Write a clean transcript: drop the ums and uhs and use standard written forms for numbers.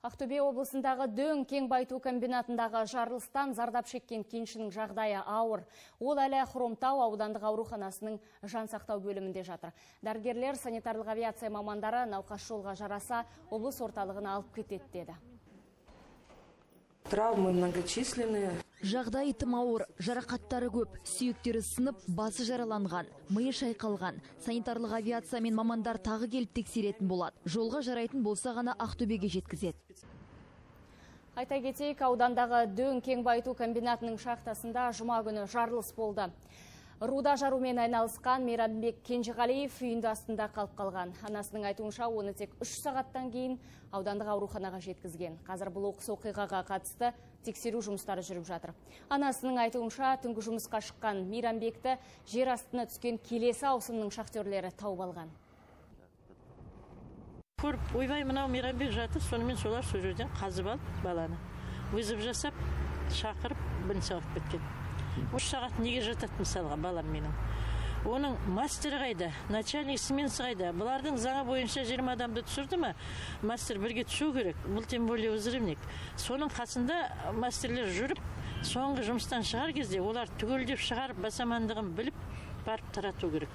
Ақтөбе облысындағы Дөң кен байыту комбинатындағы жарылыстан зардап шеккен кеншінің жағдайы ауыр. Ол әлі Хромтау аудандық ауруханасының жан сақтау бөлімінде жатыр. Дәрігерлер, санитарлық авиация мамандары науқас жолға жараса облыс орталығына алып кетеді деді. Травмы многочисленные. Жағдайы тым ауыр, жарақаттары көп, сүйектері сынып, басы жараланған, миы шайқалған. Санитарлық авиация мен мамандар тағы келіп тексеретін болады. Жолға жарайтын болса ғана Ақтөбеге жеткізеді. Айта кетейік, аудандағы Дөң кен байыту комбинатының шахтасында жұма күні жарылыс болды. Руда жарумен айналысқан Мейрамбек Кенжеғалиев үйінді астында қалып қалған. Анасының айтуынша, оны тек 3 сағаттан кейін аудандық ауруханаға жеткізген. Қазір бұл оқыс оқиғаға қатысты тексеру жұмыстары жүріп жатыр. Анасының айтуынша, түнгі жұмысқа шыққан Мейрамбекті жер астына түскен келесі ауысымның шахтерлері тауып алған. Көріп, ойбай, мынау Мейрамбек жатыр, сонымен солар сол жерден қазып алып баланы. Вызов жасап, шақырып, больницаға алып кеткен. 3 сағат неге жатады мысалға балам менің? Оның мастері қайда, начальник сменасы қайда? Бұлардың заңы бойынша 20 адамды түсірді ме? Мастер бірге түсу керек, бұл тем более взрывник. Соның қасында мастерлер жүріп, соңғы жұмыстан шығар кезде олар түгелдеп шығарып, басамандығын біліп, барып тарату керек.